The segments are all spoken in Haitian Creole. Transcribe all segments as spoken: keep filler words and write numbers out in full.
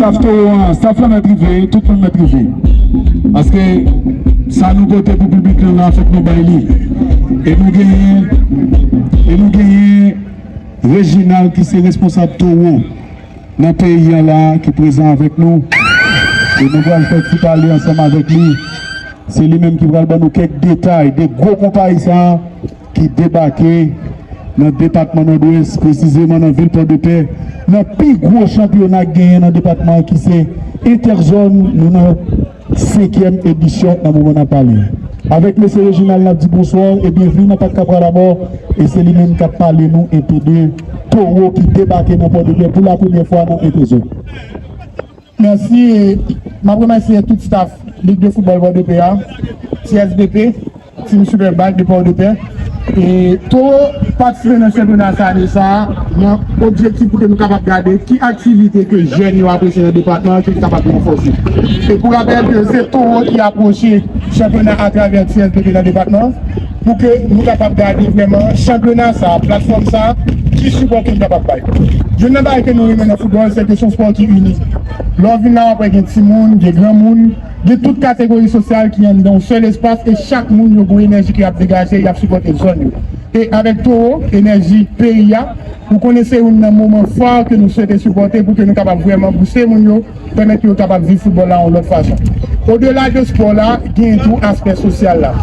Staff Towo an, staff la mèt rive, tout moun mèt rive. Paske sa nou pote pou piblik lan la, fòk nou bay li. E nou genyen, e nou genyen Reginald ki se responsab Towo nan peyi an la, ki prezan avèk nou. E nou pral fè ti pale ansanm avèk li. Se li menm ki pral ban nou kèk detay de gwo konpayi sa a ki debake nan depatman Nòdwès, presizeman nan vil Pòdepè, nan pi gwo chanpyona k genyen nan depatman an, ki se Entèzòn. Nou nan senkyèm edisyon nan moman n ap pale. Avèk mesye Reginald, n ap di bonswa e byenvni nan Parc Capra d'Abord, e se li menm k ap pale nou enpe de Towo ki debake nan Pòdepè pou la premyè fwa nan Entèzòn. Mèsi, e m ap remèsye tout staff Ligue de Football Port-de-Paix a, T S B P, Team Superbike de Port-de-Paix. E Towo patisipe nan chanpyona sa ane sa a, nan objektif pou ke nou kapab gade ki aktivite ke jèn yo apresye nan depatman an, ke nou kapab ranfòse. E pou rapèl ke se Towo ki apwoche chanpyona atravè T S B P nan depatman an, pou ke nou kapab gade vrèman chanpyona sa a, platfòm sa a, ki sipò ke nou kapab bay. Youn nan bagay ke nou renmen nan foutbòl, se ke se yon spò ki ini. Lè w vin la, w ap wè gen timoun, gen granmoun, gen tout kategori sosyal ki anndan yon sèl espas, e chak moun yo gon enèji ke y ap degaje, y ap sipòte zòn yo. E avèk Towo, enèji peyi a, ou konnen se youn nan moman fwa ke nou swete sipòte pou ke nou kapab vrèman bouste moun yo, pèmèt yo kapab viv foutbòl la yon lòt fason. Odela de spò la, gen tou aspè sosyal la.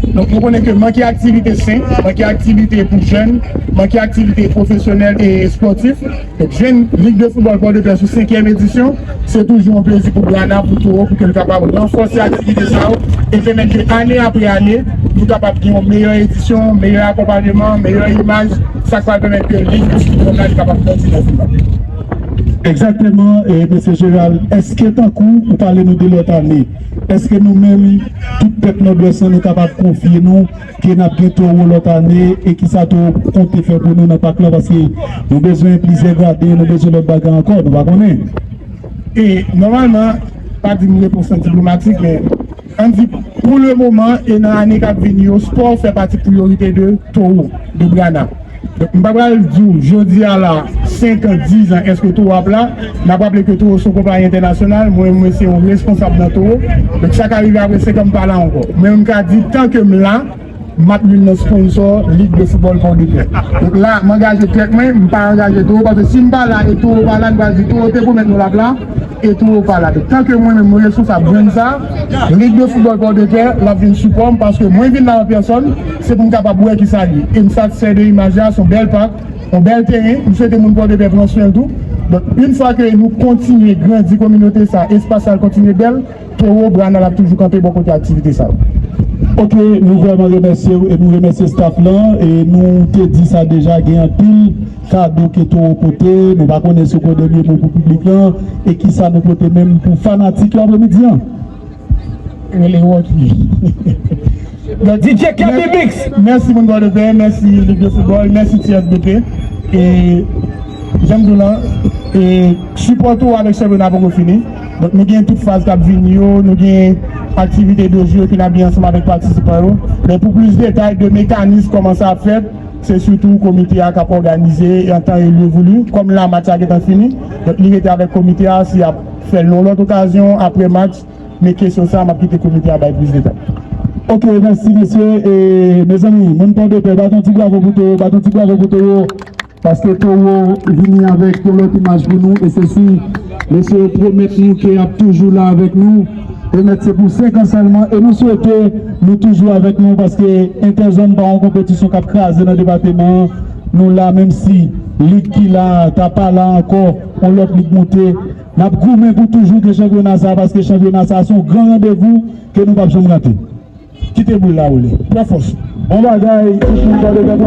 Donk, nou konnen ke manke aktivite sen, manke aktivite pou jèn, manke aktivite pwofesyonèl e espòtif. Donk, jwenn Lig de Foutbòl Pòdepè sou senkyèm edisyon, se toujou yon plezi pou Brana, pou Towo, pou ke l kapab ranfòse aktivite sa yo e pèmèt ke ane apre ane, nou kapab gen yon meyè edisyon, meyè akonpayman, meyè imaj, sa k pral pèmèt ke Lig de Foutbòl la li kapab grandi nan vil la. Egzakteman, e, mesye Jeral, èske tankou ou pale nou de lòt ane, èske nou menm, tout pèp Nòdwès lan, nou kapab konfye nou ke n ap gen Towo lòt ane, e kisa Towo konte fè pou nou nan pak lan, paske nou bezwen plizyè graden, nou bezwen lòt bagay ankò, nou pa konnen. E nòmalman, pa di m repons lan diplomatik, men ann di, pou le moman e nan ane k ap vini yo, spò fè pati priyorite de Towo, de Brana. Donk, m pa pral di w, jodi a la, senk an, diz an, èske Towo ap la? N ap raple ke Towo se yon konpayi entènasyonal, mwen, mwen se yon responsab nan Towo. Donk, sa ka rive apre senk an, m pa la ankò. Men m ka di, tan ke m la, m ap youn nan sponsò Lig de Foutbòl Pòdepè. Donk la, m angaje tèt mwen, m pa angaje Towo, paske si m pa la e Towo pa la, n pral di Towo te pwomèt nou l ap la, e Towo pa la. Donk, tan ke mwen menm, mwen responsab brand sa, Lig de Foutbòl Pòdepè, l ap vin sipò m, paske mwen vin la an pèsòn, se pou m kapab wè kisa l ye. E m satisfè de imaj la, se yon bèl pak, yon bèl teren, m swete moun Pòdepè pran swen l tou. Donk, yon fwa ke nou kontinye grandi kominote sa, espas sa kontinye bèl, Towo, Brana l ap toujou kanpe bò kote aktivite sa yo. Ok, nou vrèman remèsye w e nou remèsye staff lan, e nou te di sa deja, gen anpil kado ke Towo pote, nou pa konnen si w gon dènye mo pou piblik lan, e kisa nou pote menm pou fanatik yo apremidi an? Rele Rocky. D J K B Mix. Mèsi moun Pòdepè, mèsi Lig de Foutbòl, mèsi T S B P. E jan m di w lan, e sipò Towo avèk chanpyona poko fini. Donk, nou gen tout faz k ap vini yo, nou gen aktivite de jeu ke n ap gen ansanm avèk patisipan yo. Men pou plis detay de mekanis kòman sa ap fèt, se sitou komite a k ap òganize an tan e lye voulu. Kòm la, match la gentan fini, donk li rete avèk komite a si y ap fè l nan yon lòt okazyon, apre match. Men kesyon sa a, m ap kite komite a bay plis detay. Ok, mèsi, mesye. E, mezanmi, moun Pòdepè, bat yon ti bravo pou Towo, bat yon ti bravo pou Towo. Paske Towo vini avèk yon lòt imaj pou nou, e se si mesye yo pwomèt nou ke y ap toujou la avèk nou. Pwomèt se pou senk an sèlman, e nou swete nou toujou avèk nou, paske Entèzòn pa yon konpetisyon k ap kraze nan depatman an. Nou la, menm si lig ki la a ta pa la ankò, yon lòt lig moute, n ap goumen pou toujou gen chanpyona sa a, paske chanpyona sa a se yon gran randevou ke nou p ap janm rate. Kite boul la woule. Pran fòs. Bon bagay, tout moun Pòdepè.